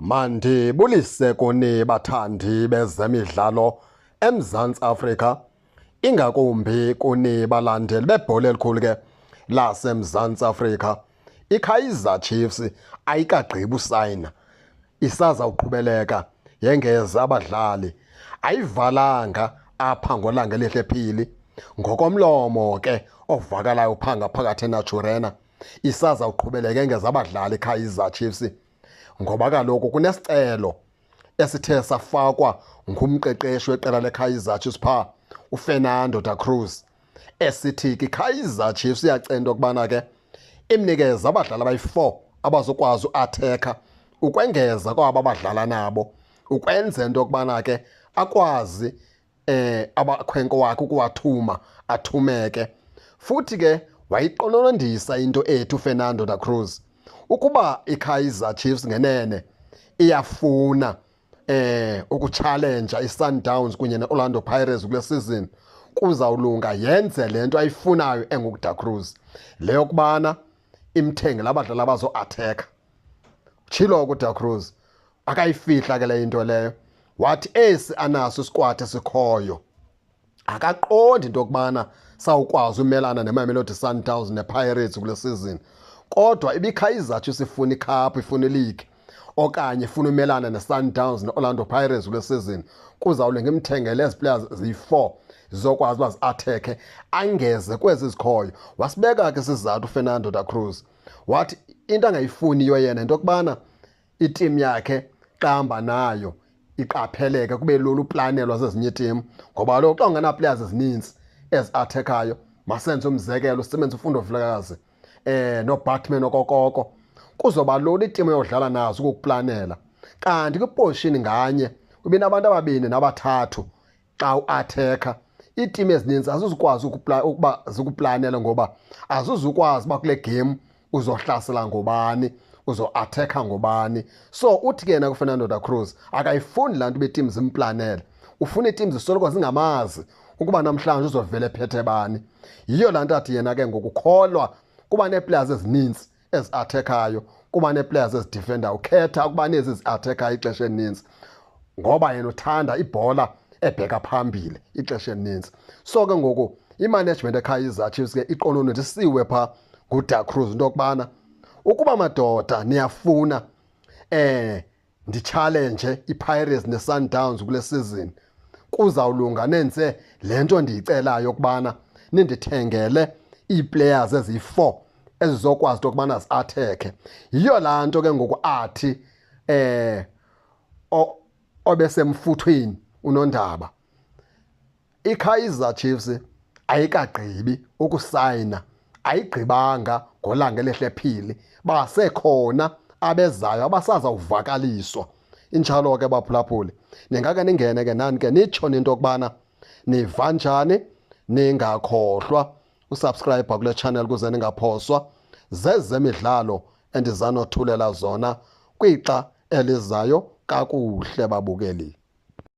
Mandibulise kuni bathandi bezemidlalo eMzantsi Afrika, ingakumbi kuni balandeli bebhola elikhulu ke laseMzantsi Afrika. IKaizer Chiefs ayikagqibi usayina, isazawuqhubeleka yengeza abadlali. Ayivalanga apha ngoLangelihle Phili. Ngokomlomo ke ovakalayo phaa ngaphakathi eNaturena, isazawuqhubeleka yengeza abadlali iKaizer Chiefs, ngoba kaloku kunesicelo esithe safakwa ngumqeqeshi weqela leKaizer Chiefs phaa uFernando da Cruz, esithi ke iKaizer Chiefs iyacela into yokubana ke imnikeze abadlali abayi-4 abazokwazi uathekha ukwengeza kwaba badlala nabo, ukwenza into yokubana ke akwazi abakhwenko wakhe ukuwathuma athumeke. Futhi ke wayiqononondisa into ethu Fernando da Cruz ukuba iKaizer Chiefs ngenene iyafuna ukuchallenge iSundowns kunye neOrlando Pirates kule season, kuzawulunga yenze lento ayifunayo enguDa Cruz, leyo kubana imthengele abadlali abazo-attack. Tshilo kuDa Cruz, akayifihla ke le into leyo, wathi esi anaso isquad esikhoyo akaqondi into yokubana sawukwazi umelana neMamelodi Sundowns nePirates kule season, kodwa ibiKaizer Chiefs ifuna icup, ifuna ileague, okanye ifuna umelana neSundowns neOrlando Pirates kule season, kuzawulunga imthengele ezi players ziyi-4 zizokwazi uba zi-attack angeze kwezi zikhoyo. Wasibeka ke isizathu uFernando da Cruz, wathi into angayifuniyo yena into yokubana iteam yakhe xa hamba nayo iqapheleke, kube lula uplanelwa zezinye iiteam, ngoba kaloku xa ungena-players ezininzi ezi-attack-ayo, masenze umzekelo sisebenzise uFundo Vilakazi noBatman okokoko, kuzoba lula iteam eyodlala nazo ukukuplanela. Kanti kwiposition nganye ubinabantu ababini nabathathu xa uattack-a, iiteam ezininzi azizukwazi ukuba zikuplanele, ngoba azizukwazi uba kule game uzohlasela ngobani, uzo-attack-a ngobani. So uthi ke yena kuFernando da Cruz akayifuni laa nto uba iiteam zimplanele, ufuna iiteam zisoloko zingamazi ukuba namhlanje uzovela ephethe bani. Yiyo laa nto athi yena ke ngokukholwa kuba nee-players ezininzi ezi-attack-ayo, kuba nee-players ezidefendayo, ukhetha ukuba nezi zi-attack-ayo ixesha elininzi, ngoba yena uthanda ibhola ebheka phambili ixesha elininzi. So ke ngoku imanagement eKaizer Chiefs ke iqononondisiwe phaa nguDa Cruz into yokubana ukuba madoda niyafuna ndichallenge iPirates neSundowns kule season, kuzawulunga nenze le nto ndiyicelayo yokubana nindithengele ii-players eziyi-4 ezizokwazi into yokubana zi-attack-e. Yiyo laa nto ke ngoku athi obesemfuthweni unondaba, iKaizer Chiefs ayikagqibi ukusayina, ayigqibanga ngoLangelihle Phili, basekhona abezayo abasazawuvakaliswa. Injalo ke baphulaphuli, ningake ningene ke nani ke nitsho into yokubana niva njani. Ningakhohlwa usubscribe kule channel kuze ningaphoswa zezemidlalo endizanothulela zona kwixa elizayo. Kakuhle babukeli.